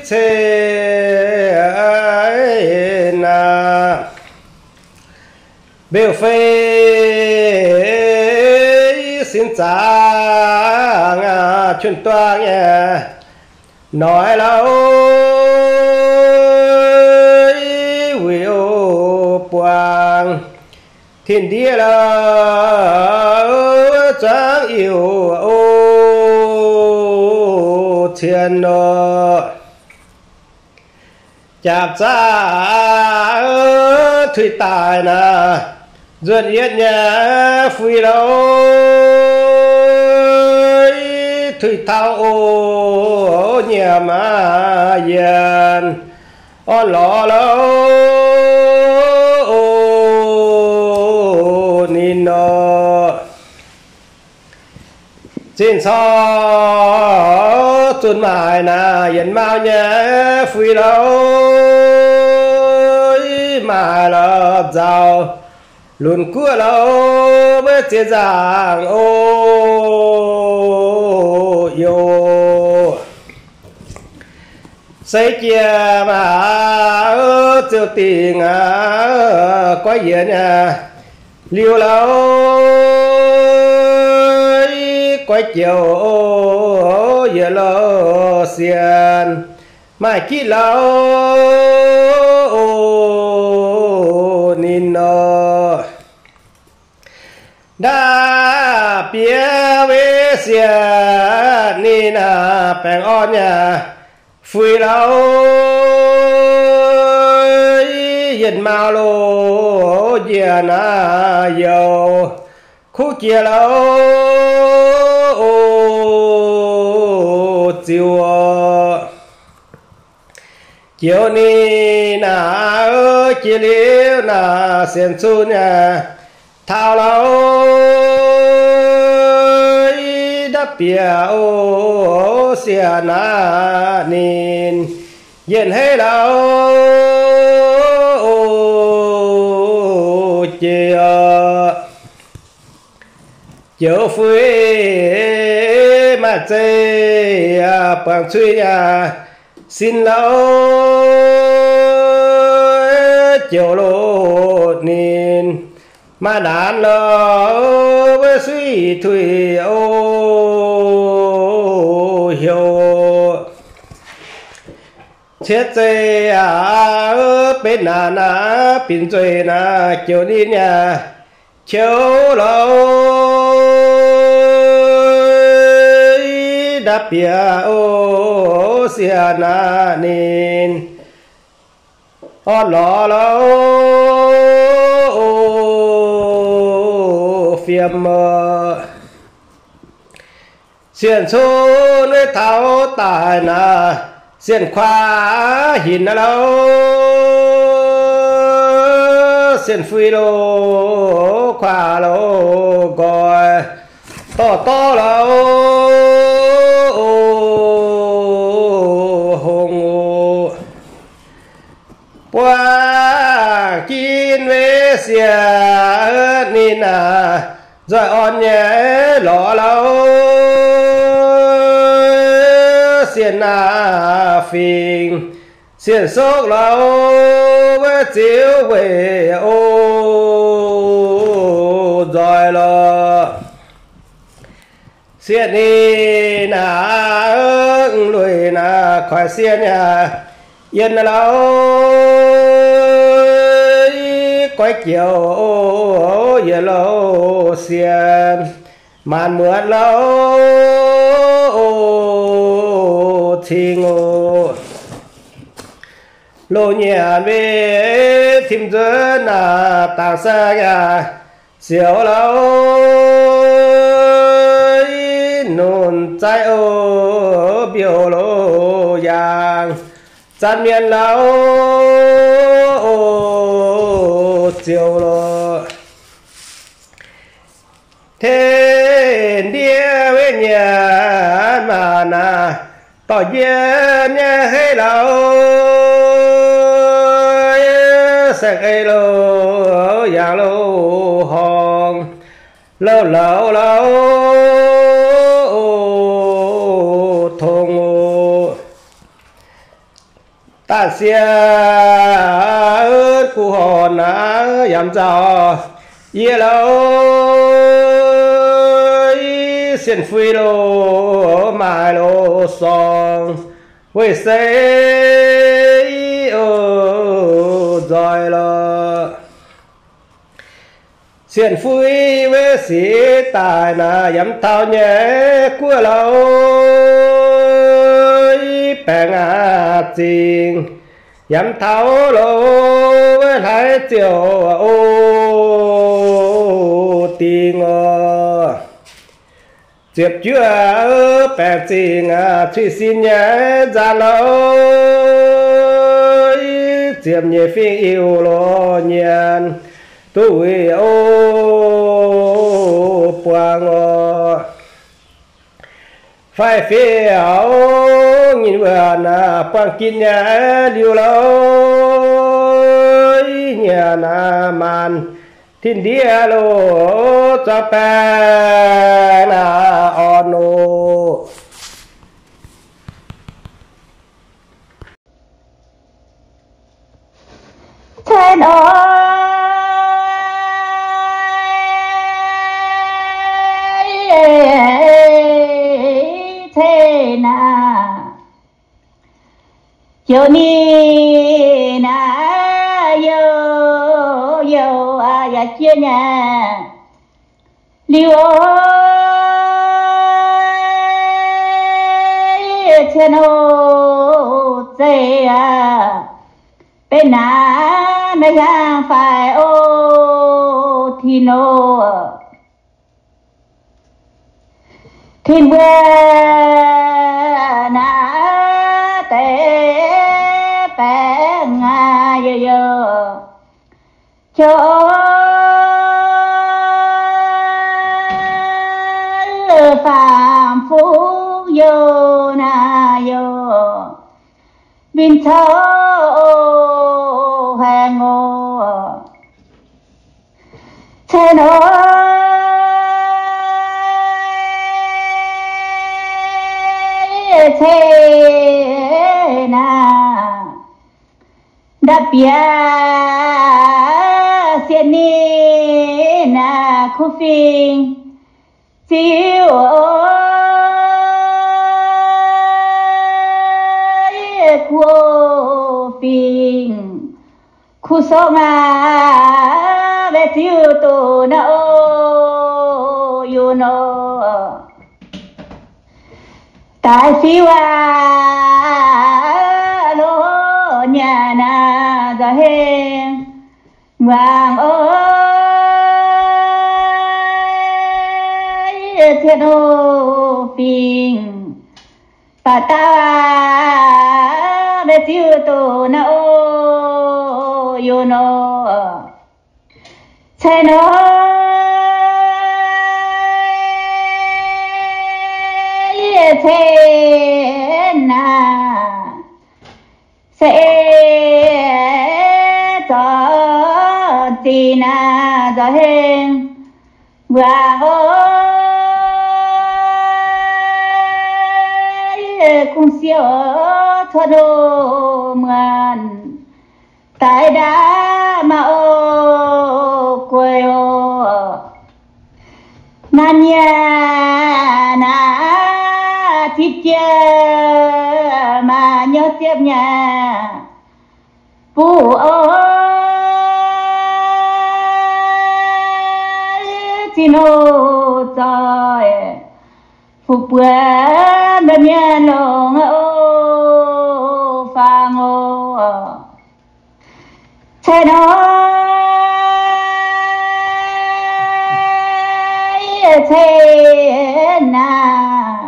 cin naaiv, mbeu fei sin zaangc, qun duang nyei noic lauh, wuic buangh tin-ndiev lauh, zuangx iu o cien nor. Jaapc zaah tuix daic naaic, nzuonx yietv nyei fui lauh, tuix taux o nyiemc maah yienx orn lorz lauh, o ninh nor. Zinh corc zunc maaic naaic yietc mauh nyei fui lauh, maaic lorz nzauh lunc guoqv lauh, maiv ziex nzaangc o youz. Seix jiex maah ziouc dingc aqv, goiv yienx nyei liuz lauh, goiv joux yietc louh sienx, maaih gitv lauh o ninh nor. Nda'biex wei sienx ninh naaic baengh orn nyei fui lauh, yietc mauh loz njiec naaic youz kuv jiex lauh, o ziux. Joux ninh naaic jiex liuz naaic sienx cunh nyei taux lauh, nda'biex o sienx naaic ninh yietc hei lauh, o jiex. Joux fui maaih zeih buangh cuiv nyei sin lauh, joux loz ninh maaih naanx lauh, wuov suiv tuix o heuc cietv zeih aqv, benx naanx aqv, binc nzueic naaic joux ninh nyei qiouv lauh, nda'biex o sienx naaic ninh orn lorz lauh, o fiem oc. Sienx cunh wei taux daic naaic, sienx kuaax hinc naaiv lauh, sienx fui loh kuaax loh nqoi dorh dorv lauh, o hungh oc. Buangh jin wei sienx ninh naaic nzoih orn nyei lorz lauh, sienx naaic fingx sienx sokv lauh, wuov ziux weic o nzoih lorh. Sienx ninh naaic lueic naaic koiv sienx yaac yien lauh, goiv joux yietc louh sienx maanc muotc lauh, o cing oc. Loz nyanc mingh tim nzuonx naaic dangc saeng yaac siouc lauh, nunc zaiv o mbiouh loz yaangh zanc mienh lauh, o ziouc loh. Tengx ndiev wei nyanc maanc naaic, dorh njiec nyei hei lauh, saeng-eix loz yaangh loz horngh, louh louh lauh, o tong oc. Daaih sienx kuv horn naaiv yaac nzauh yie lo, sien-fuiv lo, maaih lo sorng, weic se o nzoih lo. Sien-fuiv weic sic daaih naaiv yaac taux nyei guoqv lo, baengc aqv zingh yaac taux lo, weic hlaax ziouc o dingh o. Ziepc juov baengc zingh aqv, cuiv sin nyei nzaanx lo, ziepc nyeic fingx Iu-Lo nyienx duqv wuic o buangh o. Fai fingx nyei wuonh buangh ginv nyei liuz lo, nyanc maanc tin-ndiev lo, zuangx baengc naaiv orn o. Cen o, cen aac, ziouc ninh naaiv youh youh aqv, yaac jiex nyei liuz o, cien o, zeiz aqv, benx naaiv naaiv hiaangx faix o, Tin o. Tin mbuo naaiv deix baengc aqv, youh youh, jouv faam-fungv youh naaiv youh, mbienv caux haengh o. Cen o, cen aac, ndapv bieqc sienx ninh naaiv kuv fingx ziux o, kuv fingx kuv sorng aac, maiv ziux doqc naaiv o, yunc nor. Daaih fiuv aac, loz nyanc naaiv nzauh heng muangx o, cien o, fingx baac dauh aac, maiv ziux doqc naaiv o, yunc nor. Cen o, cen aac, se zorc zinh naaiv nzauh heng muangx o, kungx siouc cuotv o, muonc daaih ndaauv maaih o, guei o. Naaiv nyei naaiv zipv jiex maaih nyouv ziepv nyei buv o, zinh o, zoih fu'buoc mbaeqv mienh longx o, faang o. Cen o, cen aac,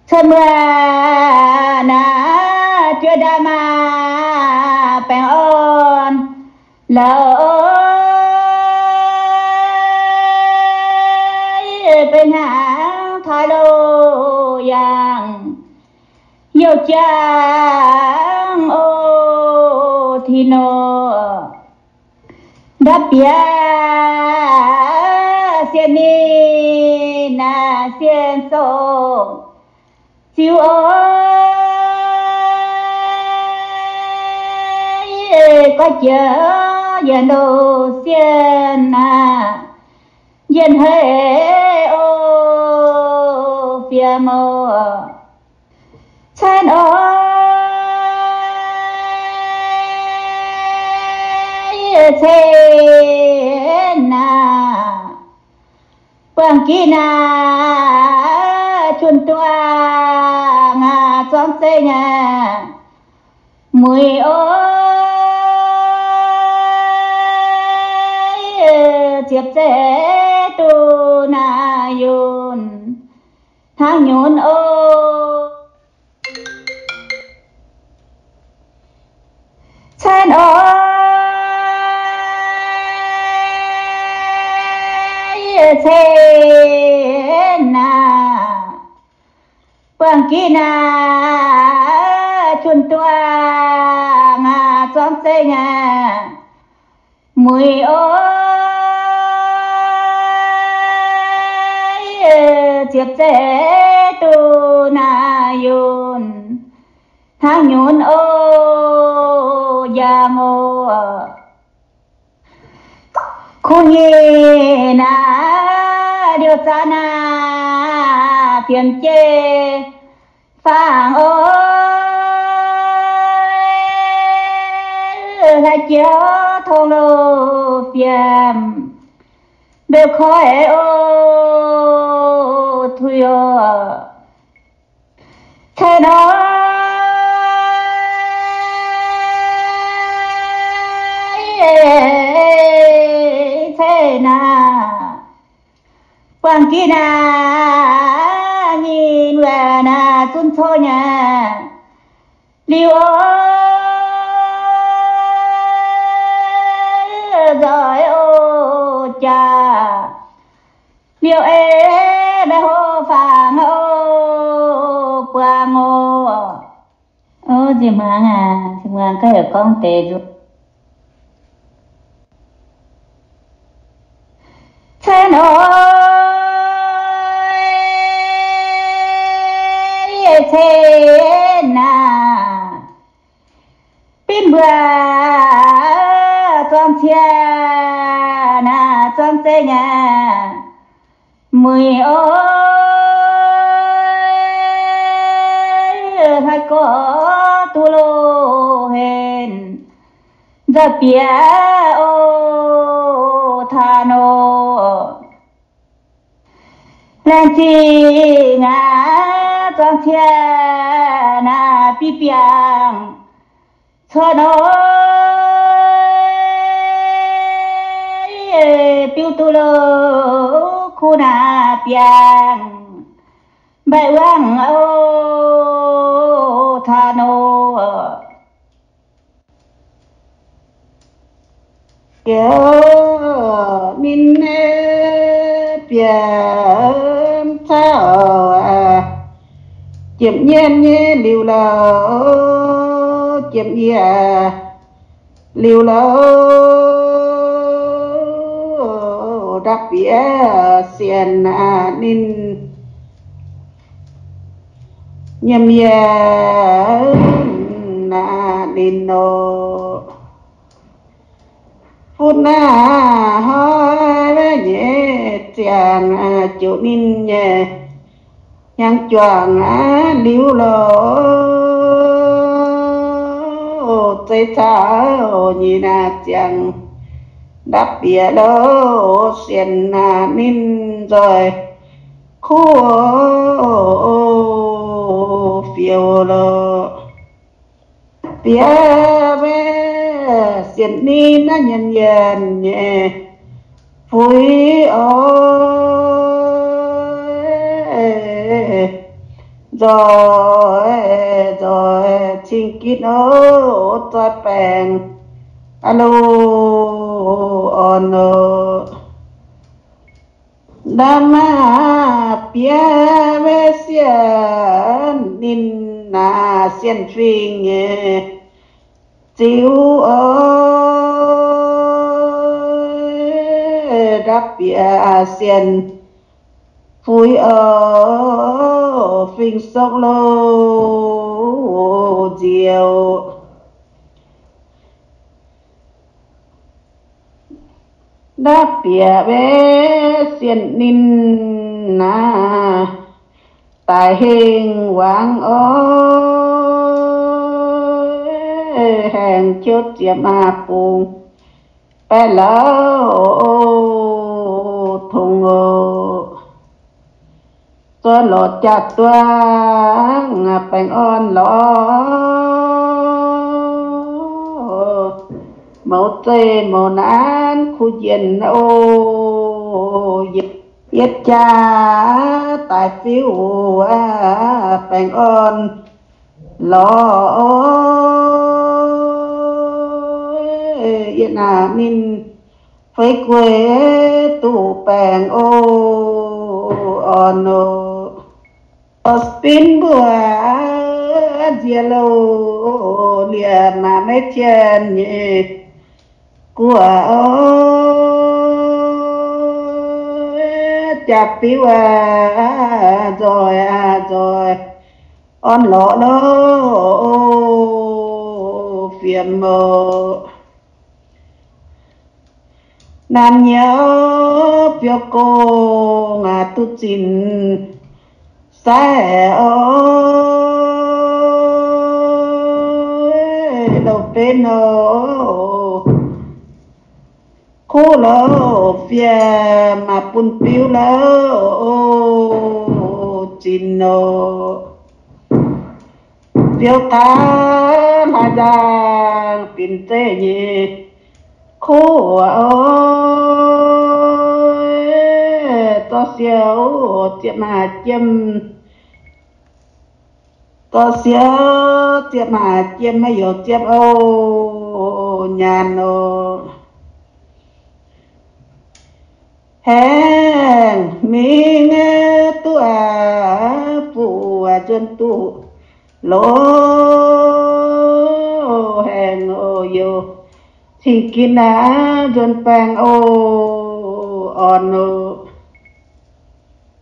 cen muoz naaiv juov ndaamv maah, baengh orn la'oc, benx hnaangx taaih loz yangh youh jangv o, Tin o. Ndapv bieqc sienx ninh naaiv sien song ziux o, Wuov jiex yietc ndoh sienh aac, njien-hei o, fiem o. Cen o, cen aac, buangh gitv naaic, jun duangh aac, zorngv zeiv nyei mueiz o, ziepc zeiv duqv naaic yunh hnangv nyunc o. Cen o, cen aac, buangh gitv naaic, jun duangh aac, zorngv zeiv nyei mueiz o, ziepc zeiv duqv naaic yunh hnangv nyunc o, njang o. Kuv nyei naaic liouh zaqc naaic, fiem jei fangx o, hlaax jiex tong loh fiem, mbeu koiv o, tuix o. Cen o, cen aac, buangh gitv naaic, nyinh waaic naaic, zunv coqv nyei liuz o, nzoih o, jaax liuz ei, maiv hopv fangx o, buangh o. O, nziex hmuangx aac, nziex hmuangx gaax heuc gorngv deix nzunc. Cen o, cen aac, binv mbuo zorng ciev naaic, zorng zeiv nyei mueiz o, haih gorx duqv loh henv nzoih bieqc o, taux nor. Laengz zingh aac, zorng ciev naaic, biv biangh cuotv nor, biuv duqv loh kuv naaic biangh mbaih wuangv o, taux nor. Ninh bieqc caux jiepc nyienh nyei liuz lorqc, jiepc nyienh liuz lorqc, ndapv bieqc sienx ninh nyiemc yaac ninh nor. Butv naaiv hnoi nyei ziangh, ziouc ninh nyei hnyangx juangc liuz lorqc, zeiz caux nyei naaiv ziangh ndapv bieqc lorqc, sienx ninh nzoih kuv fiou lorqc. Bieqc maiv sienx ninh naaiv nyiemc yienh nyei fuix oc. Nzoih nzoih cing gitv oc, zoih baengc aqv loh orn oc. Nda'maah bieqc maiv sienx ninh naaiv sienx fingx nyei ziux oc. Ndapv bieqc sienx fuix oc, fingx-sokv loh nzioux. Naaiv bieqc maiv sienh ninh naaic, daic hengh wangc oc. Haengh qouv ziepc maah bungx baeqv lauh tongx oc. Zorqv lorz jaa-duangv baengh orn lorz, mouz zeih mouz naanv kuv njien oc. Yietc jaa daaih fiuv baengh orn lorz, yie naaic ninh feix gueix duqv baengh oc, orn oc. Orv spin mbuo nziex louh, liemh maah maiv tien nyei guoqv oc. Jaa-fiuv aac, nzoih aac, nzoih orn lorz loh, fiem oc. Naanc nyei biouv gong aac, duqv zinh saiv oc, louh benv oc. Kuv louh fiem maah bun biuv louh zinh oc. Biouv taux hlaax nzangc binc zeiv nyei kuv oc. Zorqv siou ziepc maah jiem, zorqv siou ziepc maah jiem, maiv youc ziepc oc, nyaanh oc. Haengh mingh duqv aac, fuqv aac, nzuonx duqv loz, haengh oc youc cing-ginx aac, nzuonx baengh oc, orn oc.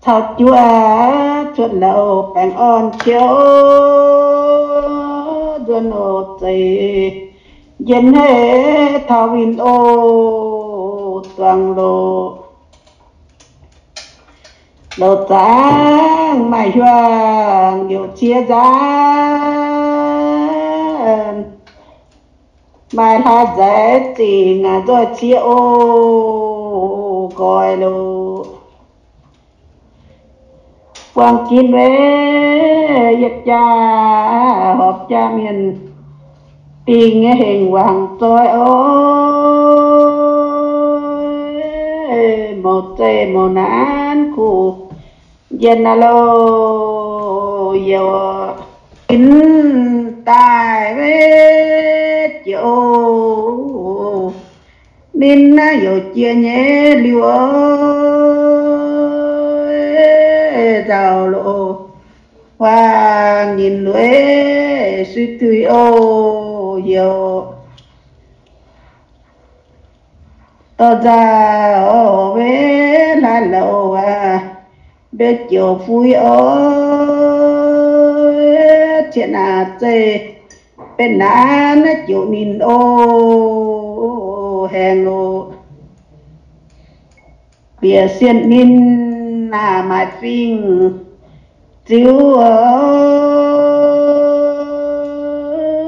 Caux juov cuotv louh baengh orn qiex, nzuonx oc zeiz njien-hneiv taux winh oc, duangx loh. Louh zaangv maaih hiuang youc cie nzanv, maaih hlaax nzaix zingc nzoih cie oc, nqoi loh. Buangh ginv maiv yietc jaa, horpc jaa mienh dingh nyei hengx wangc zoih oc. Mouz zeih mouz naanv kuv njien aac loh, youc ginv daaih maiv jiex oc. Ninh naaiv youc jiex nyei liuz oc, nzauh loh, huaang nyinc lueiz suiv duih oc, youc dorh nzauh oc, maiv hlaax louh aac, mbiouh joux fuix oc, cien aac zeih benx naanv naaiv joux ninh oc, haengh oc. Bieqc sienh ninh naaic maaih fingx ziux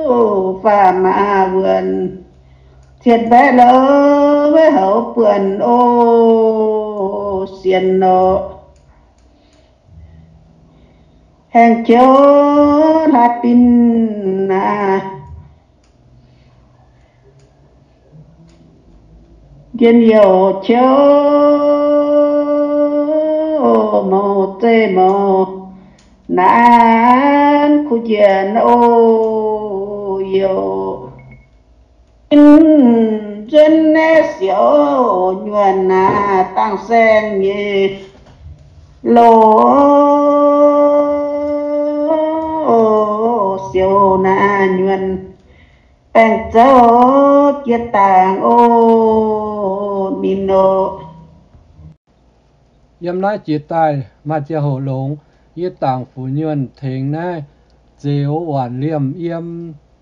oc, faam maaz wuonc, cien mbaeqv louh maiv houx buonc oc, sienx oc. Haengh qiex hlaax binc aac, njien-youh qiex, mouz zeih mouz naanv kuv njien oc, youc nzuonx naaiv siouc nyuonh aac, dangh saeng nyei loh, siouc naaiv nyuonh baengh zouv jiex dangc oc, ninh oc. Yiem naaiv jiex daaih maaih ziangh hoc longx, yie dangc fu'nyuonh tengx naaiv zeux waanc liemh yiem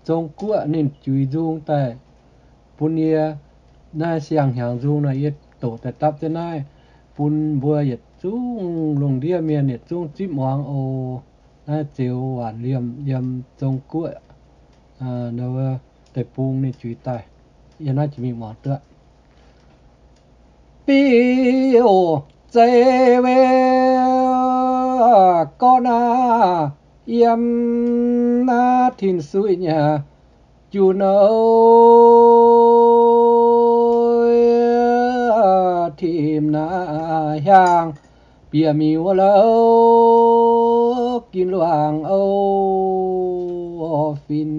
Zong-Guoqv ninh juix nzung daaih bun yie. Naaiv siang-hnyangx nzung naaiv yie doqc daaih dapv jienv naaiv bun mbuo yietc zungv lungh ndiev mienh yietc zungv zipv muangx oc. Naaiv ziux waanc liemh yiem Zong-Guoqv deic-bung ninh juix daaih. Yie naaiv jiex mingh muangx duqv. Biouv zeiv gorqv naaiv yiem naaiv tin-suiv nyei jun-nouh, tim naaiv hiaang bieqc miuc louh gin luangh oc fin.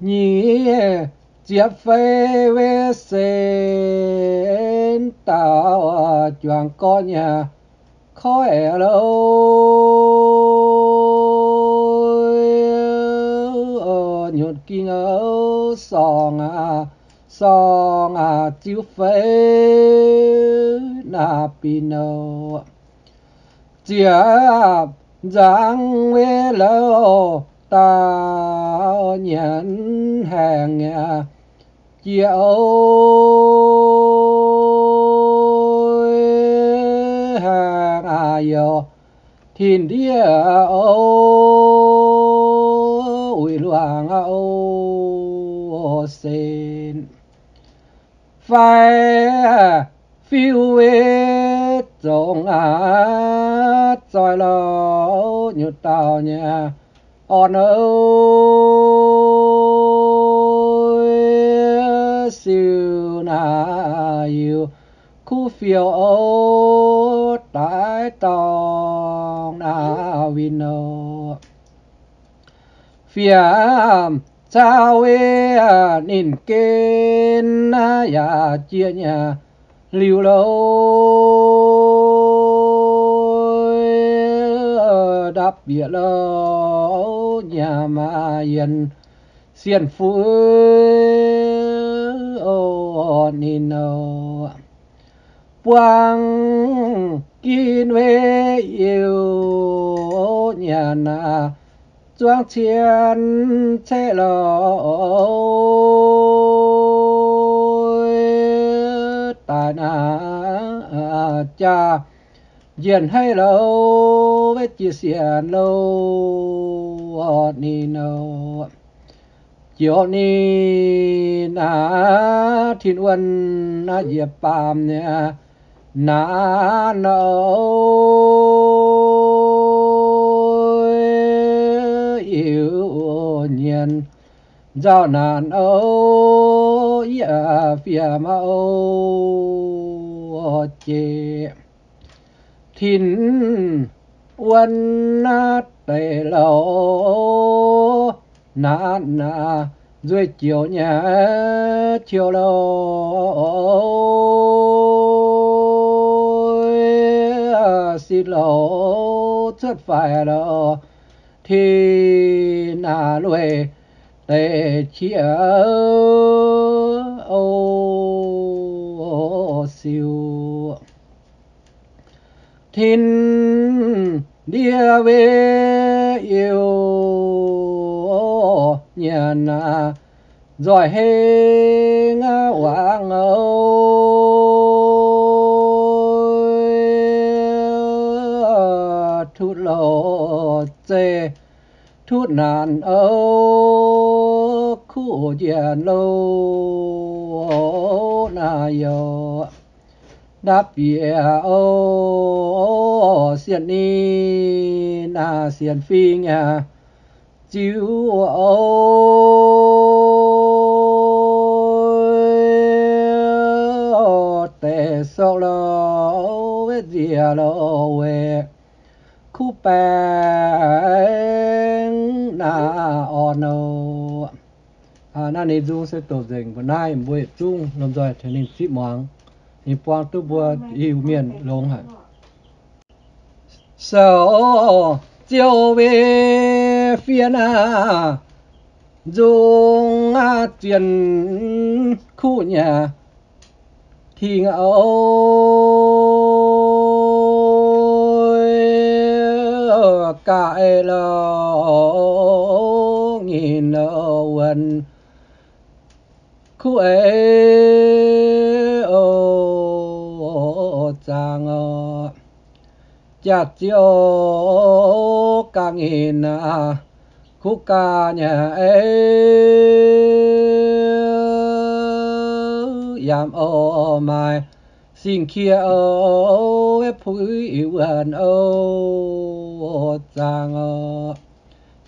Nyic ziepc feix wei sen dauh juangc gorqv nyei koiv louh nyutc ging oc, sorng aac, sorng aac, ziux feix naaiv bin oc. Ziepc nzangc wei louh dauh nyanc haengh nyei jiex oc, haengh aac youc tin-ndiev oc, uix luangh oc sen. Fai fiuv wei zongc aac zoih louh nyutc dauh nyei orn oc, siou naaic yiuc kuv fiou oc, daaih dorngx naaic win oc. Fiev cau wei ninh gen naaiv yaac jiex nyei liuz louh, ndapv bieqc louh nyiemc yienc sienh fuv oc ninh oc. Buangh gin wei iu nyanc aac, zuangx cien ceqv louh daaih naaic jaa njien-heiv louh, weic jiex sienx louh ninh oc. Joux ninh naaic tin-wuonh naaiv njiec baamh nyei naanc oc, iu nyienz nzauh naanc oc, yie fiev maiv oc jiex. Tin-wuonh naaiv deic louh naanc aac, nzueic joux nyei qiu louh, sin louh cuotv faix louh, tin naaic lueic deix qiex oc siou. Tin-ndiev wei iu nyanc aac, nzoih heng wangc oc, tutv louh zeih tutv naanc oc, kuv njiec louh naaic youc ndapv bieqc oc, sienx ninh naaic sienx fing aac, ziux oc, deix sokv louh weic nziex louh weic kuv baeng naaic orn oc. Naaiv ninh nzung se doqc nzengc mbuo naaiv, mbuo yietc zungv lomh nzoih tengx ninh zipv muangx, ninh buang duqv mbuo Iu-Mienh longx haic. Sou ziouc weic fiev naaiv nzung aac, zien kuv nyei ting oc, ga'ei louh nyinh louh wuonh kuv eix jaax-ziouv ga'nyiec naaic, kuv ga'nyiec ei, yaac oix maaih sing-kie oc, puix wuonh oc, zaangc oc.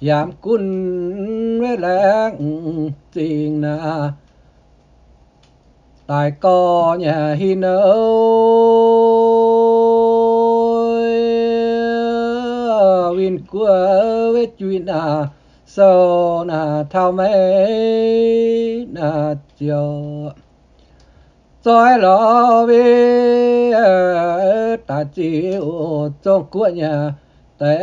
Yaac gunv wetv laengz zingh naaic, daaih gorx nyei hin oc, winh guoqv wetv juiz naaic, sou naaic taux maiv naaic ziouc zoih lorz wetv daaih ziouc zong guoqv nyei deix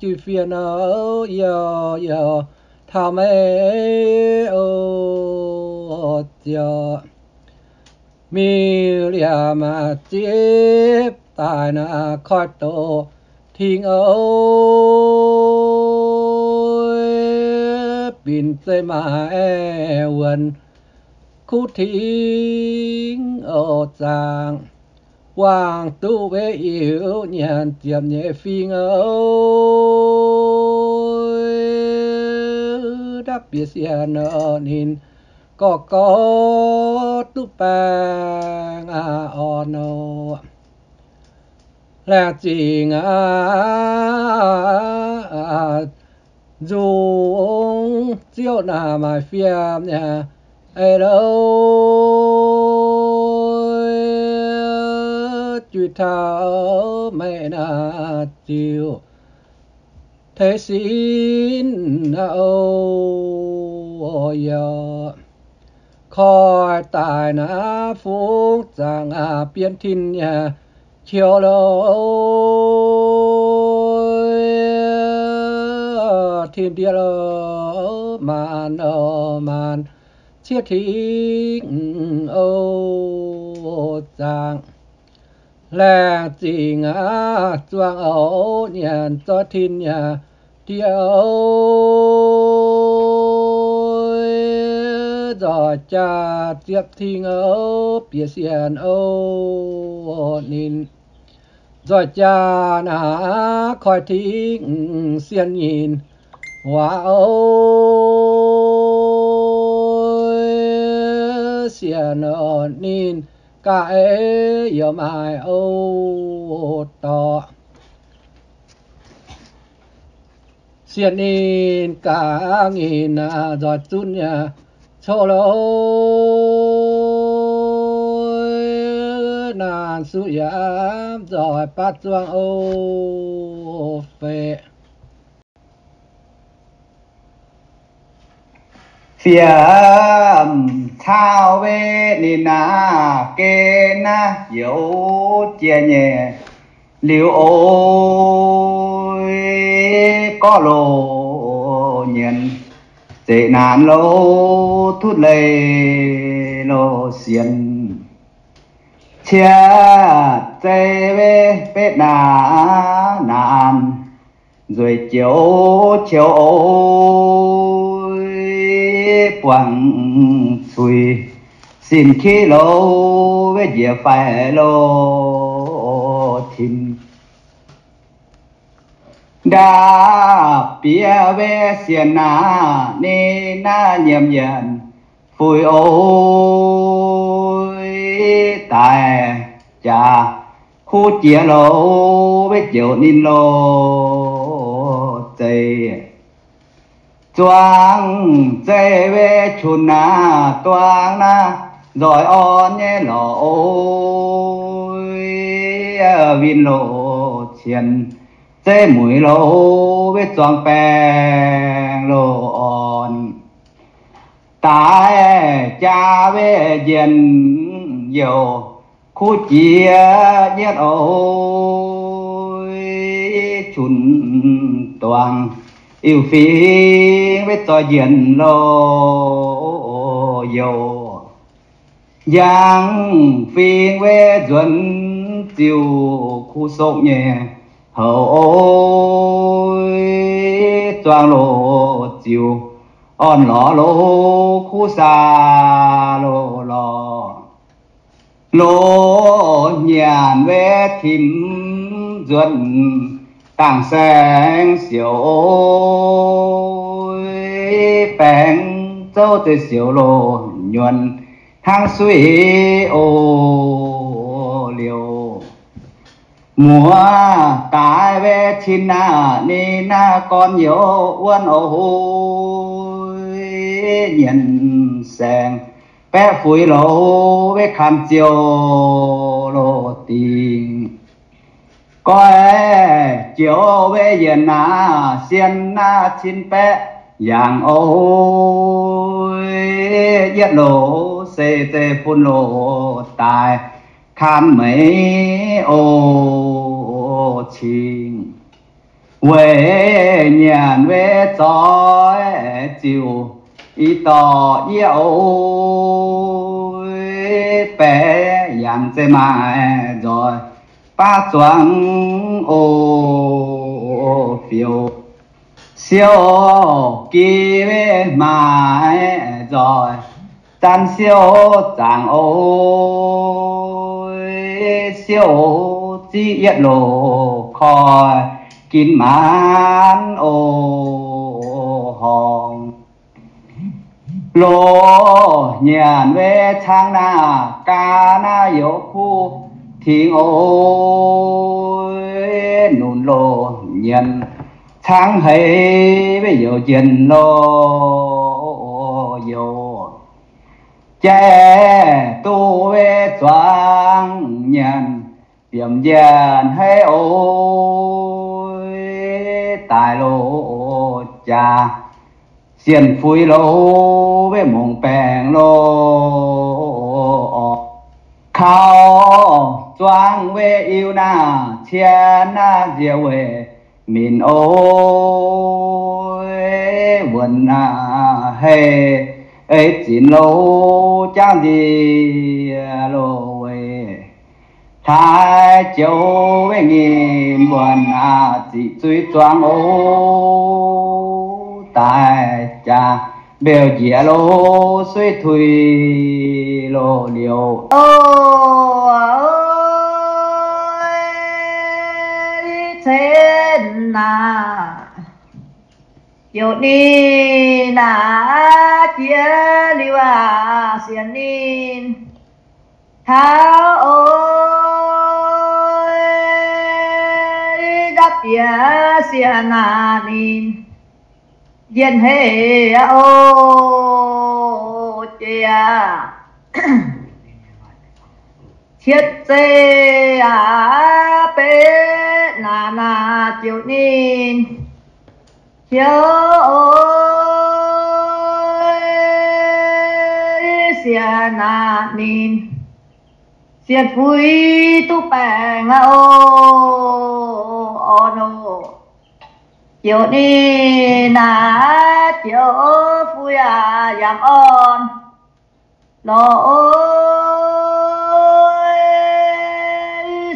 juiz fiev nor, youh youh taux maiv oc ziouc mingh liemh zipv daaih naaic koiv doqc ting oc, binc zeiv maaih wuonh kuv ting oc, zaangc wangc duqv wetv yiuc nyanc ziepc nyeic fingx oc, ndapv bieqc sienx oc, ninh gorx gorx duqv baengh aqv orn oc. Laengz zingh aqv, nzung ziouv naaic maaih fiem nyei ei loh, juiz taux meih naaic ziouc teix sin oc, youh koiv daaih naaiv fungx zaangc aqv, bienv tin nyei qiu loh, tin ndie loh, maanc oc maanc, ciev ting oc, zaangc laengz zingh aqv, zuangx oc, nyanc zoih tin nyei ndie oc, nzoih jaax ziepc ting oc, bieqc sienx oc, ninh nzoih jaax naaic koiv ting sienx nyinh waac oc, sienx oc, ninh gaax ei youh maaih oc dorh. Sienx ninh gaax nyinh naaic nzoih zunv nyei cou loh, naanc suqv yaac nzoih baav zuangx oc feix. Fiev cau wetv ninh naaic gen naaiv youz jiex nyei liuz oix gorqv loz nyienz zeqc naanc loh, tutv leih loh sienx ciev zei wetv betv naanc, naanc nzueic joux qiu oix buangh cuix sin kiv loh, wetv njiec faix loh tin. Ndapv bieqc wetv sienx naaic ninh naaiv nyiemc yienc fuix oix daic jaax kuv jiex loh, wetv joux ninh loh zeiv. Zuangx zeiv wetv qunx naaiv duangv naaiv nzoih orn nyei lorqc oc, win loh cien zeiv mueiz loh, wetv zuangx baengh loh orn. Daaih jaa wetv njien youh kuv jiex nyietv oc, qunx duangx iu-fingx wetv zoih njien loh youh. Njang fingx wetv nzuonx ziux kuv sokv nyei houc oc, zuangx loh ziux orn lorz loh, kuv saa loh lorz. Loz nyanc wei tim nzuonx dangh saeng siouc, baengc zouv zeiv siouc loz nyuonh hnangv suiv oc. Liouc muoz daaih wei cin naaiv, ninh naaiv gorn youz wuonv oc. Nyienx saeng baeqv fuix loz wei kanh ziouc loz dingc. Goiv joux wei yienc naaiv, sien naaiv cin baeqv yangh oc. Yietv loz se zeiv fun loz daaih kaan meix oc. Cing weic nyanc wei zoix ziouc i dorh yie oc. Baeqv yangh zeiv maaih nzoih baav zuangx oc. Fiouv siouc gi wei maaih nzoih zanv siouv zaangc oc. Siouv ziqv yietv loz koi ginv maanc oc. Horngz loz nyanc wei caangv naaiv, gaax naaiv youz kuv tengx oc. Nunc loz nyanc caangv heix wei youz njien loz youz. Jaiv duqv wei zuangx nyanc biomc njienv heix oc. Daaih loz jaax sienh fuix loz wei mongc baengc loz orqc. Kaux zuangx wei iu naaiv cien naaiv nziex weic minc oc. Wuonx naaiv hei ei zinx loz jangv nziex loz weic hlaaix joux wei nyim wuonx naaiv ziqc zuiz zuangx oc. Daaih jaax mbeux njiec loz suiv tuix loz liouc oc. Cen naaic, youc ninh naaic jiex liuz aac, sienx ninh taux oc. Ndapv bieqc sienx naaic ninh njien-hec aqv oc. Jiex aqv. Cietv zeiv aac, betv naaic naaic jouc ninh hnyouv oc. Sienx naaic ninh sienh fuix duqv baengc aqv oc. Orn oc. Jouc ninh naaic jouc fuix aac, yaac orn lorz oc.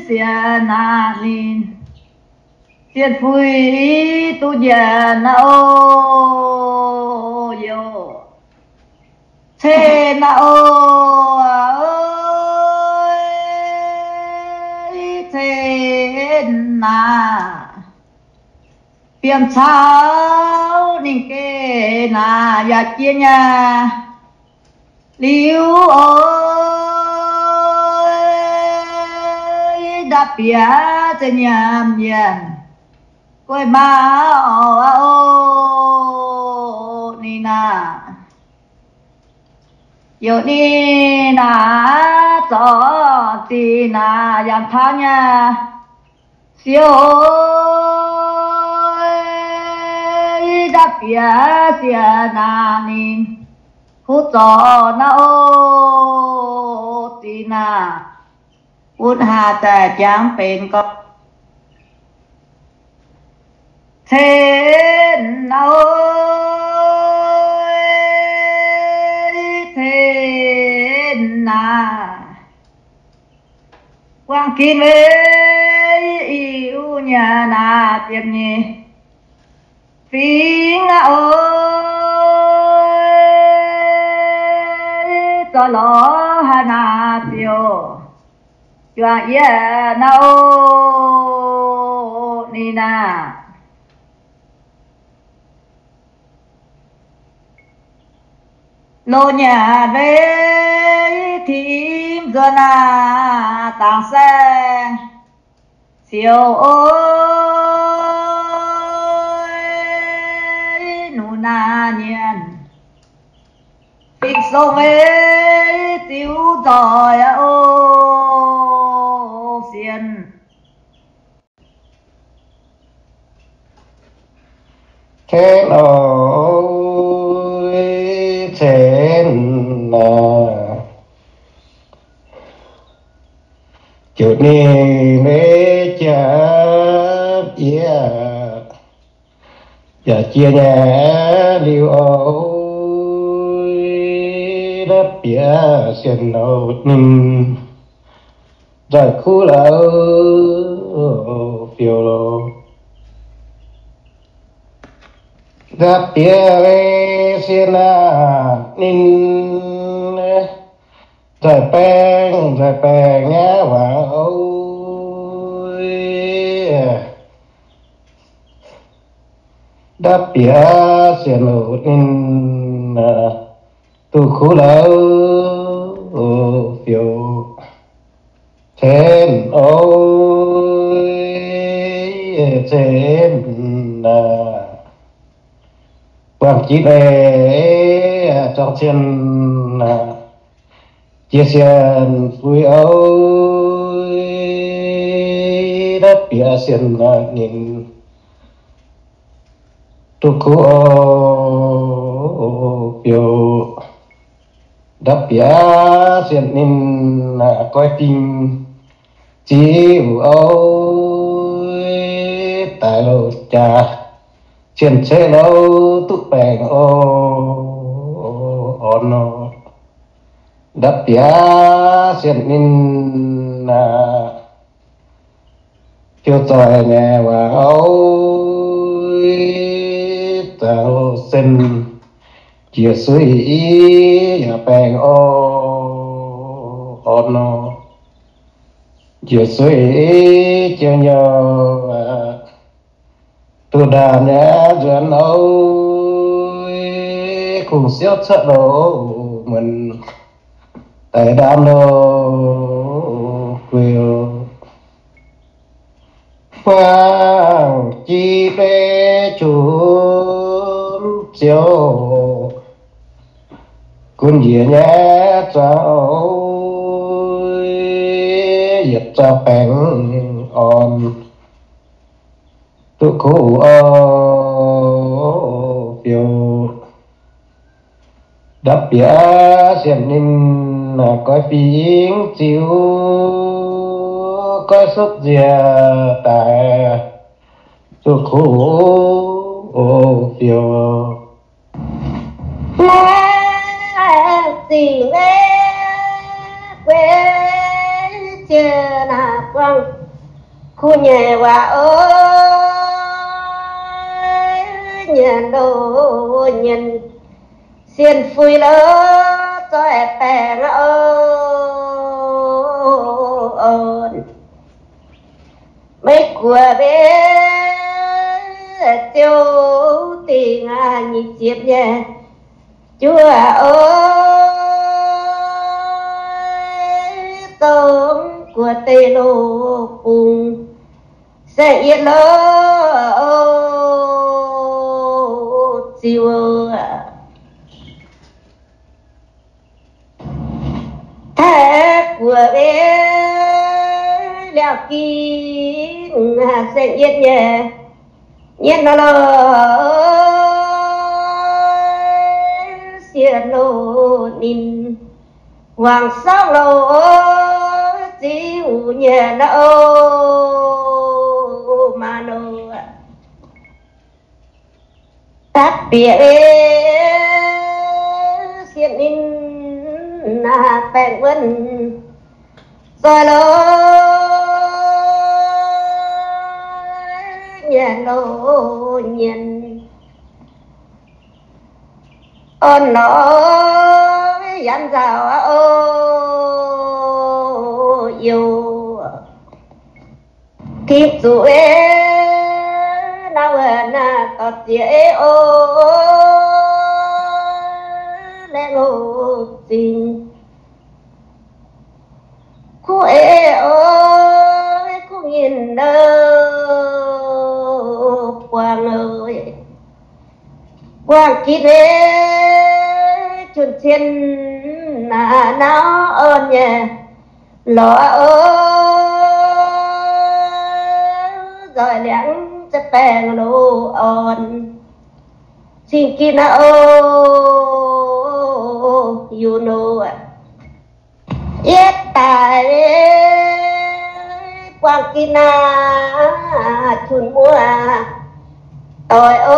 Sienx naaic ninh sienh fuix duqv njiec naaic oc. Youc cen naaic oc. Cen naaic fiem caux ninh geh naaic yaac jiex nyaah liuz oc. Ndapv bieqc za'nyiemc yienc guei maa oc. Aqv oc, ninh naaic youc ninh naaic zorc zic naaic yaac taux nyaah siou oc. Ndapv bieqc sienx naaic ninh kuv zorc naaic oc. Zic naaic bun haah daaih jangx benx gorx cen naaic oc. Cen naaic buangh ginv mei iu nyanc naaic ziepc nyeic fingx aqv oc. Zorqv lorz haaix naaic ziouc juangc yie naaiv oc, ninh aah. Loz nyanc maiv tim nzuonx naaic dangx saeng, siouc oix nunc naaic nyienz, fingx song maiv ziux nzoih oc, sienx. Cen oix cen naaic, juqc ninh maiv jaav yie, yaac jiex nyei liuz oix ndapv bieqc sienx oc ninh, nzauh kuv la'biouv loh. Ndapv bieqc sienx naaic ninh, nzauh baengh nzauh baengh nyei waac oc. Ndapv bieqc sienx oc ninh, duqv kuv la'biouv. Cen oix cen naaic, buangh jiex maiv zorng cien, jiex sienx fui oc, ndapv bieqc sienx ninh, duqv kuv oc biouv. Ndapv bieqc sienx ninh, goiv dingh ziux oc, daaih loh jaax cien-ceqv loh duqv baengh oc, orn nor. Ndapv bieqc sienx ninh, fiou zoih nyei waac oc, zaangc loh sen jiex suiv yaac baengh oc, orn nor. Jiex suiv jiex nyouh, duqv ndaamv nyei nzuonx oc, kungx siouv cuotv loh muonc daaih ndaamv loh guei. Buangh jiex maiv jomc ziouc, gunv njiec nyei zuangx oc, yietc zuangx baengh orn, duqv kuv oc biouv. Ndapv bieqc sienx ninh, goiv fingx ziux, goiv sutv nziex daaih, duqv kuv oc biouv. Zingh maiv gueix jiex naaic buangh kuv nyei waac oc, nyienz loh nyienz, sienx fui loh zoih baengh oc. Maiv guoqv mbe ziouc dingh nyic ziepc nyei juov oc, dongh guoqv deic-lo bung saeng-yietv loh ziux. Taaix guoqv mbe liaauh ging saeng-yietv nyei nyienz nor loh, sienx loh ninh, wangc sorngv loh ziux nyei nor oc, maah loh. Dapv bieqc sienx ninh, baengh wuonv zoih loh, nyienz loh nyienz, orn loh yanv nzauh oc, youh Tin-Zuqc ei, naaiv wuov naaiv dorh ziex ei o, laengz oc zingh. Kuv ei o, kuv nyinh o, buangh o, buangh ginv ei, jun cien naaiv nau orn nyei lorz o, nzoih liangx za'baengx loz orn cing ginv naaiv o, yungh nor. Yietv daaih buangh ginv naaiv jun muoz-doic o,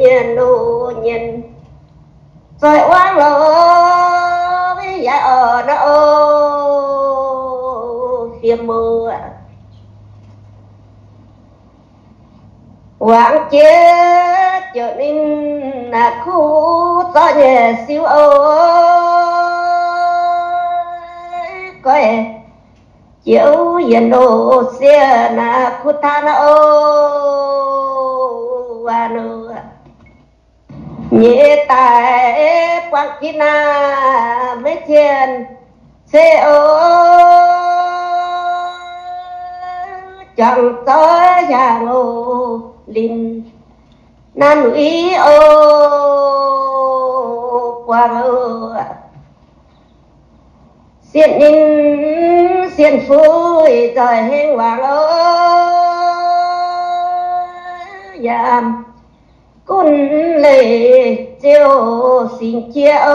nyienh loz nyienh zoih wangv loz yaac orn naaiv o, fiem o. Wangc jiex ziouc ninh naaic kuv zorqv nyei siu o, goiv jiex yienx loz sieqv naaic kuv taanv o, waac loz nyei daaih buangh ginv naaiv maiv cien se o, juangc zoih hiaangx o, linh naaiv luiz o, buangh o, sienh ninh sienh fuix nzoih hengx wangc o, yaac gunv leiz ziouc singx jiex o,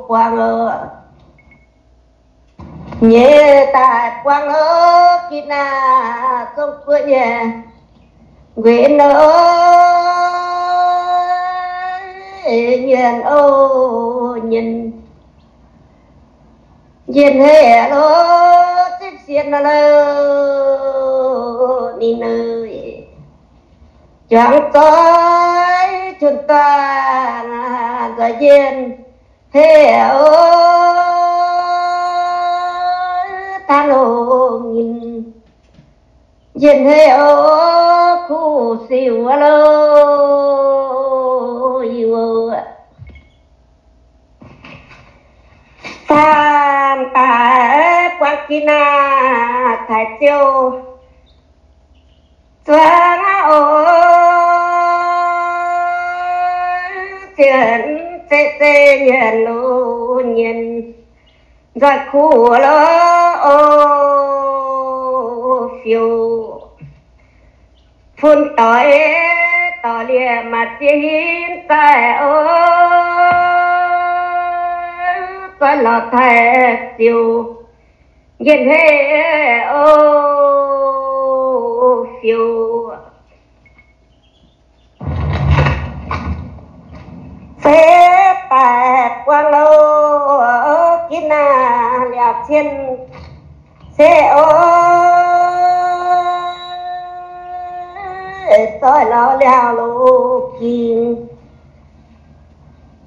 buangh o. Nyei daaih buangh o, ginv naaiv zong guoqv nyei nquenx o, nyienh o, nyienh, njien-hei lo, zipv sien lo, ninh juangc zoih jun-doic nzoih njien-hei o, taanv loz nyinh njien-hei o, kuv siou lo, yie Zaangc daaih buangh ginv naaiv taaix ziouv zuangx aqv oc. Zien zeiv zeiv nyienh loz nyienh nzoih kuv lo oc, fiouv fun doix dorh liemh maaih ziex hinv zaih oc, zuov lorz taaix ziouv njien-hei oc, fiouv zeiv daaih buangh lo ginv naaiv liaauc cien se oc, zoih lorz liaauc loz ging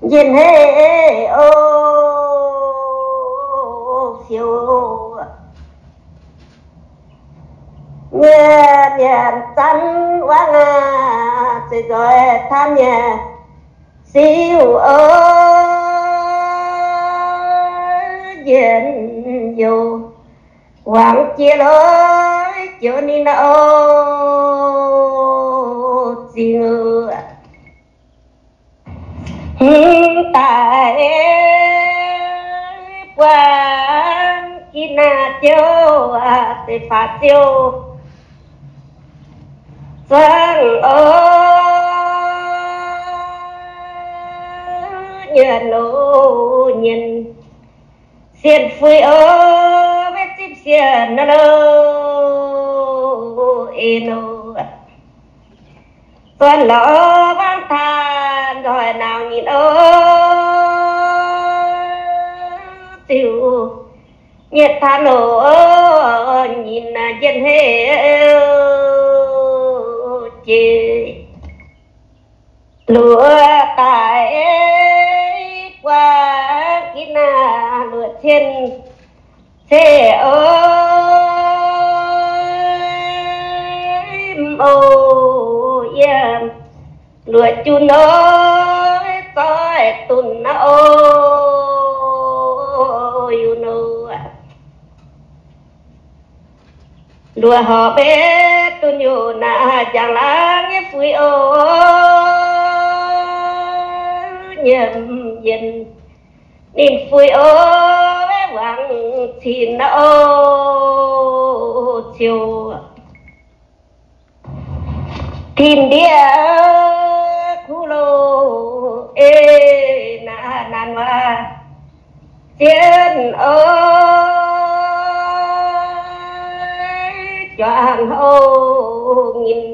njien-hei oc, fiouv nyei mienh zanv wangv aqv, zeiv nzoih taanv nyei siou oc, njien-youh wangc jiex loz joux ninh oc, zingh hmz daaih buangh ginv naaiv ziouv, deix faatv ziouv zuangx oc, nyienh loz nyienh sienh fuix oc, maiv zipv sienh lo, eix loz zuonx lorz wangv taaih nzoih nauc nyitc oc, ziouc nyetv taaih loz nyitc njien-hei jiex luoqc daaih buangh ginv naaiv luoqc Cien ceqv oc, o, yie luoqc jun oc, zoih dunh oc, you know. Luoqc horpc maiv dunh yunh naaic, jangx laangz nyei fuix oc, nyiemc yienc ninh fuix oc, wangc cin oc, ciouv. Tin-ndiev kuv loh, ei naaic naanc waac zien oc, juangc houv nyinh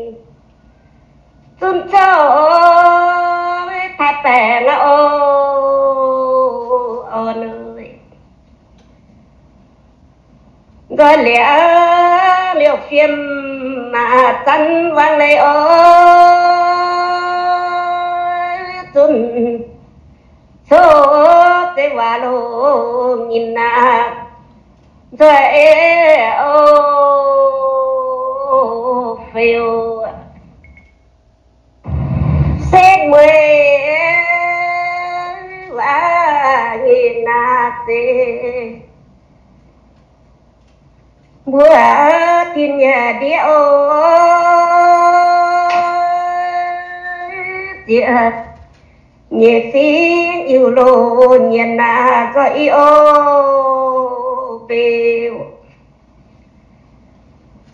zunv zouv taaix baengc oc, orn aac. Nzoih liuz liouh fiem maac zanv wangv leiz oc, zunv coqv zeiv waac loh nyinh naaic, nzoih ei oc, fei oc. Setv mueiz waac nyinh naaic zeiz mbuo tin nyei ndiev oc, ziex nyeic fingx Iu-Loz nyienh naaic nzoih i oc, beu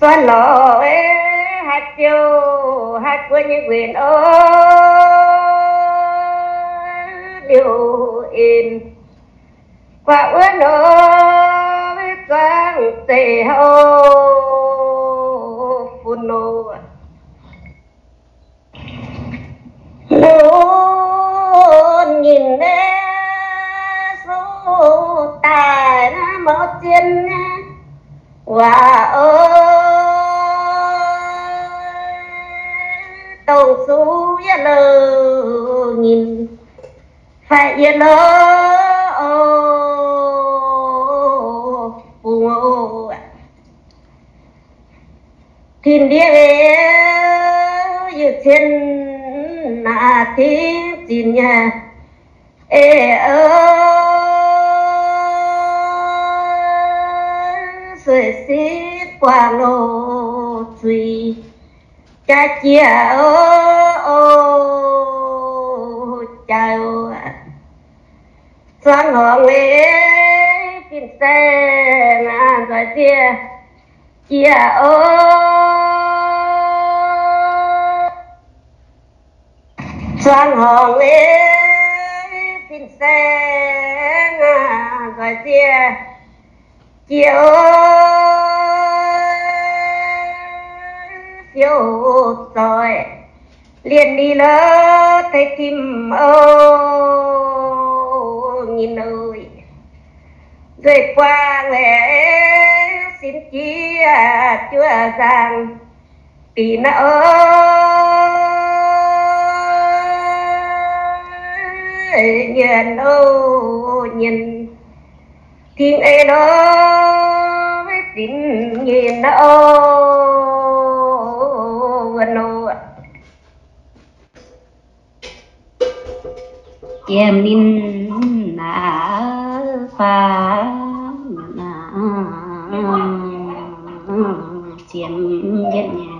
zuonx lorz haaix ziouc haaix buo nyei nquenc oc, liouh en guaax wuov nor zuangx zeiv houv fun nor. Lunx nyinh naaiv suv daaih naaiv mouv zien waac oc, dongh suv yietc louh nyinh fai yietc louh oc, bungx oc. Tin-ndiev, yietc cien naaic tingv zinh nyei, ei, sueih sitv guangc loz-zuiz jaaix jiex oc, jaaix oc. Zuangx horngc ei fin-saeng nzoih ziex jiex oc. Zuangx horngc ei fin-saeng nzoih ziex jiex oc, siouc zoih lienh ni lov tei tim oc, nyinh oc. Nzueic buangh laeh sin jiex juoqv nzangc bieqc naaiv oc, nyienh oc, nyienh. Tingx ei lov zinx nyinh naaiv oc, wuonh oc. Jiem ninh naaiv faaux naaiv, jiem yietv nyei.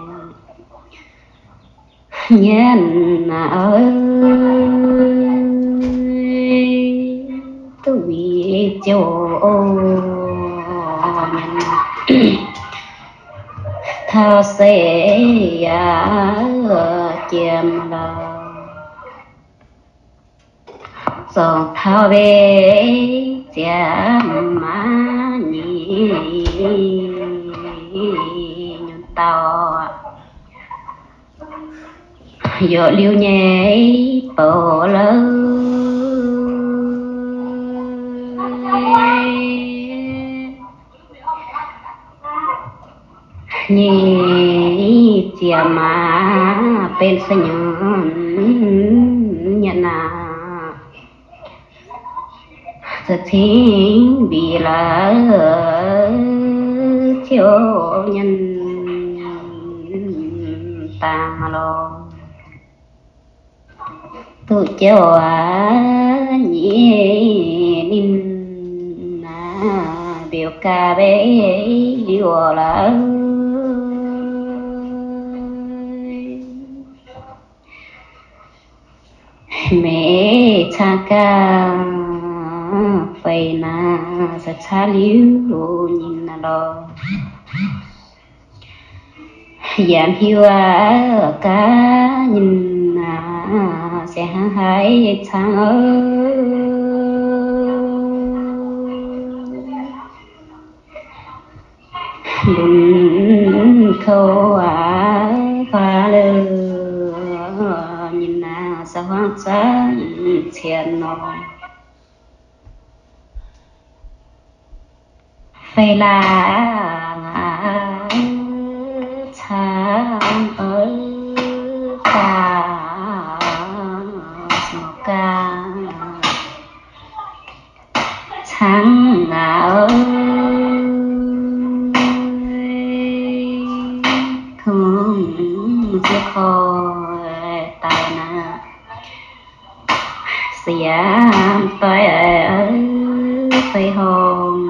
Nyienx naaiv duqv wih ziouc nyienx taux seix yaac jiem lorqc. Zorngc taux mbenc ziec maav nyei nyunc dauh, yorqc liuz nyei bouc louh nyei ziec maav benx se nyunc nyietc naaic. cingx mbic la'ziouv nyien dangh lorqc. Duqv jauv aqv, nyei ninh naaiv mbiauz gaax mbeih liuz la'o. Meih cangx gaax feix naaiv se caqv liuz nyei lorqc. Yaac hiuv aqv, gaax nyei naaiv se hnangv haaix cangx oc. Lunx kouv aqv, faaux lez nyei naaiv se huaang zangv cien nor. Feix laangc aqv, cangx oc, gaax, gaax, cangx aqv, kungx ziex koi daaih naaiv. Siemv doic feix horngh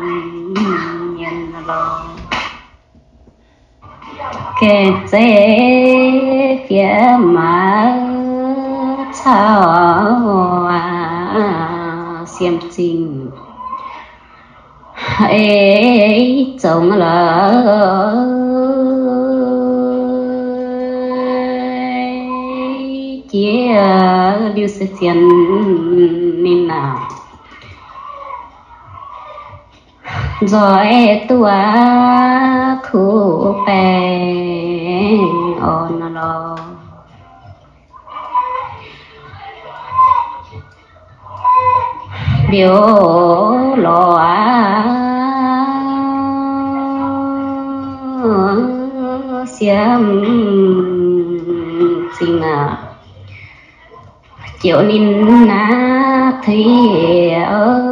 mienh lorqc. Gaengh zeiv fiev maaih caux siemv zingh ei zongx lorqc. Jiex liuz se sienx ninh aqv. Nzoih duqv kuv baengh orn lorqc. Liuz lorqc aqv, siemv zingh aqv. Ziouc ninh naaiv tuix oc,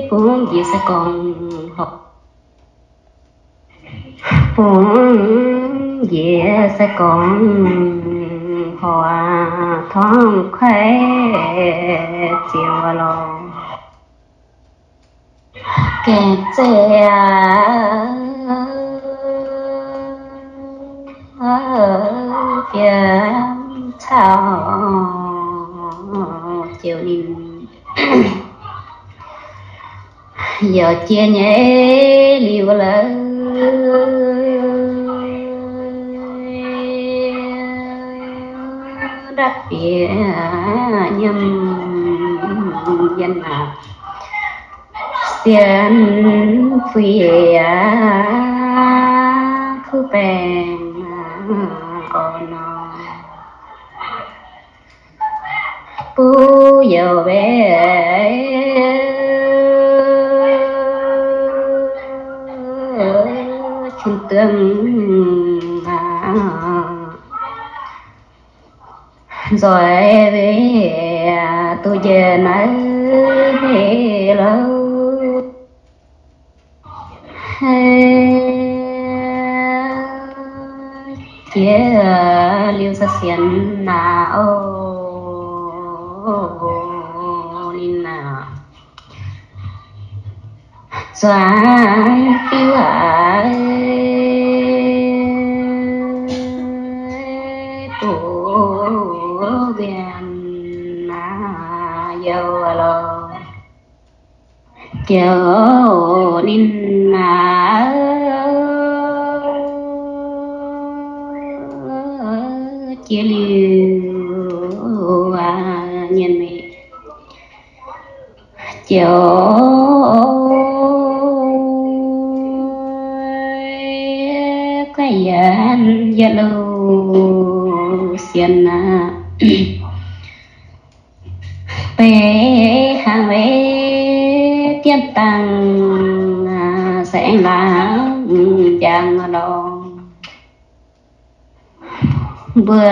bungx njiec sai-gorngv horc, bungx njiec sai-gorngv horc, torngv kuaaiv ziouc lorqc. Gaengh zeiv aqv, fiev caux ziouc ninh yaac jiex nyei liuz la'o, ndapv bieqc nyiemc yienh aqv. Sienx fuix aqv, kuv baengh orn nor. Buv youc mbe qin duong aqv. Nzoih mbe duqv njiec naaiv hleix louh. Jiex liuz se sienx naaiv oc, ninh naaiv zuangx diuv aqv, duqv mbienc naaiv youh lorqc. Jauv ninh naaiv jiex liuz aqv, nyienh mingh jauv guaih yienx yietc liuz sienx aqv. Beiv hnangv mbe dien dangh se aengx laangz njang lorqc. Mbuo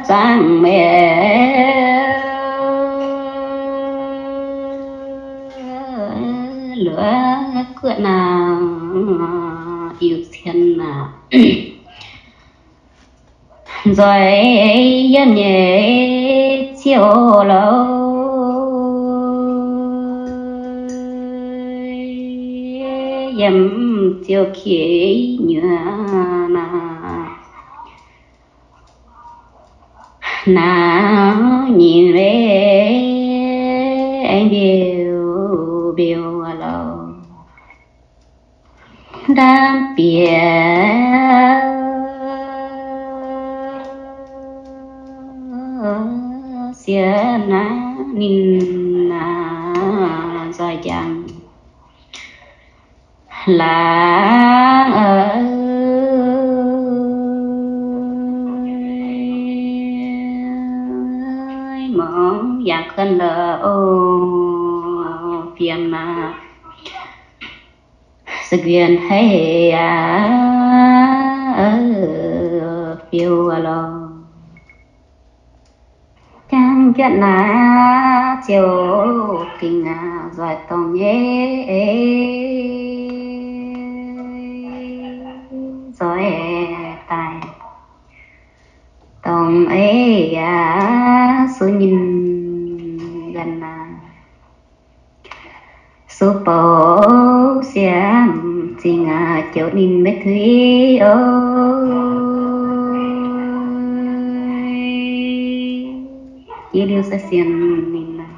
zaangc mbe luoqc guoqv naaic, iu cien naaic, nzoih yiem nyei ziouc loz, yiem ziouc kiex nyuoz naaic, naaiv nyei leiz aengx mbiouh mbiouh loz. Ndaamv-bieqc sieqv naaiv ninh naaic nzoih njang laangz, mangc yangh kuonx la'o fiem naaic, se nquin hei aqv, fiou loz. Jangv juotv naaiv ziouc dingc aqv, nzoih dongh nyei, nzoih daaih dongh ei yaac suv nyinh ganh naaic. Suv bouc siemv zingh aqv, joux ninh maiv tuix oc. Jiex liuz se sienx ninh aqv,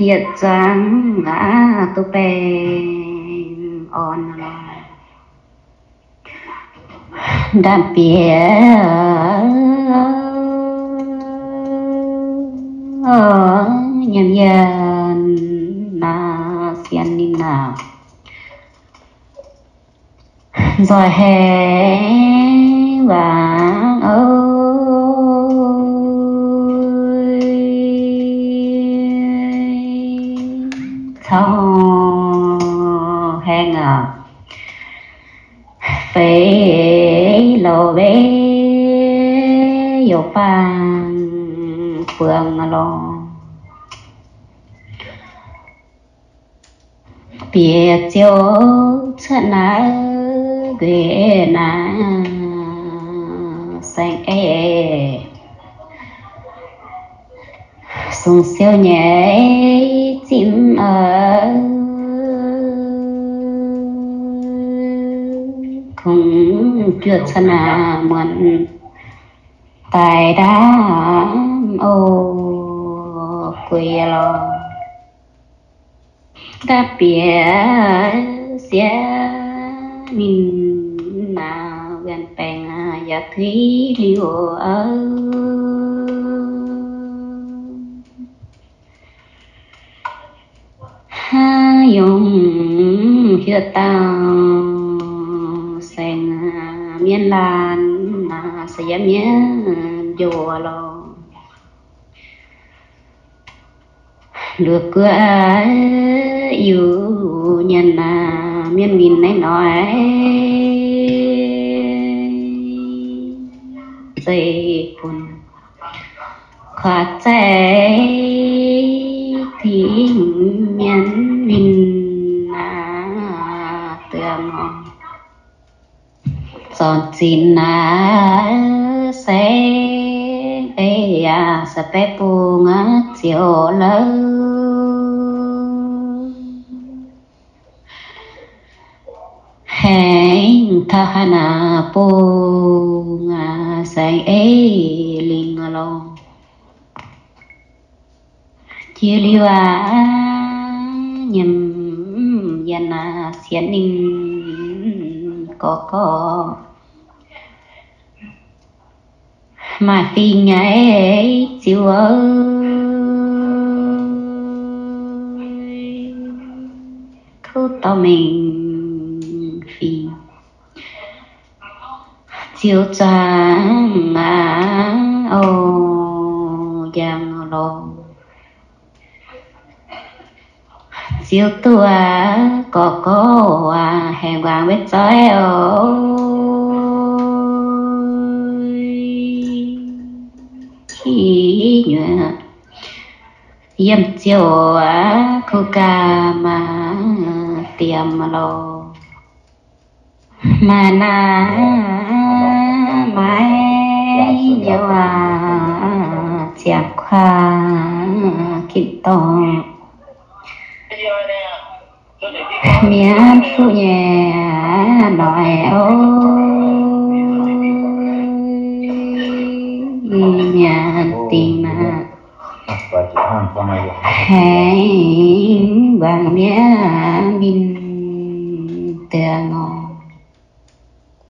yietc zungv aqv duqv baengh orn lorqc. Ndaamv-bieqc nyiemc yienh naaic sienx ninh naaic, nzoih hengx waac oc. Cau hengx aqv, feix louc weic youc baang buangh lorqc. Bieqc ziouc cuotv naaiv nquin naaiv saeng-eix, sung siou nyei zimv oc, kungx juoqv cuotv naaiv muonz daaih ndaamv oc, guei lorqc. Ndaamv-bieqc sieqv ninh naaic, wuonh baengc yaac tuix liuz oc. Hnangv yungz hiuv dauh saeng mienv laanh naaic, se yiem mienv njoux lorqc. Luoqc guoqv iu nyanc naaic, mienv winh naaiv hnoi zeiv-fun kuaaiv zaih dingc mienv winh naaic, duqv ngorc zornc zinx naaic se, ei yaac se baeqv bung ziouc lou hengx taux haaix naaic bung saeng-eix lingh lorqc. Jiex liuz aqv, nyiemc yienh naaic sienx ninh gorx gorx maaih fingx nyei ziux oc. Kuv dorh mingh fingx ziux zuangx aqv oc, njang lorqc. Ziux duqv aqv, gorx gorx aac, hengx nquaangx maiv zoih oc. Qiex nyuoqc yiem ziouc aqv, Kuv ganh maaih diemx loh, maaih naaiv maiv youz aac, ziangh kuaah ginv dorngh. Mienv fuqv nyei noic oc, mienv dingh naaic, haengx mbuangz mienv min deix ngorc.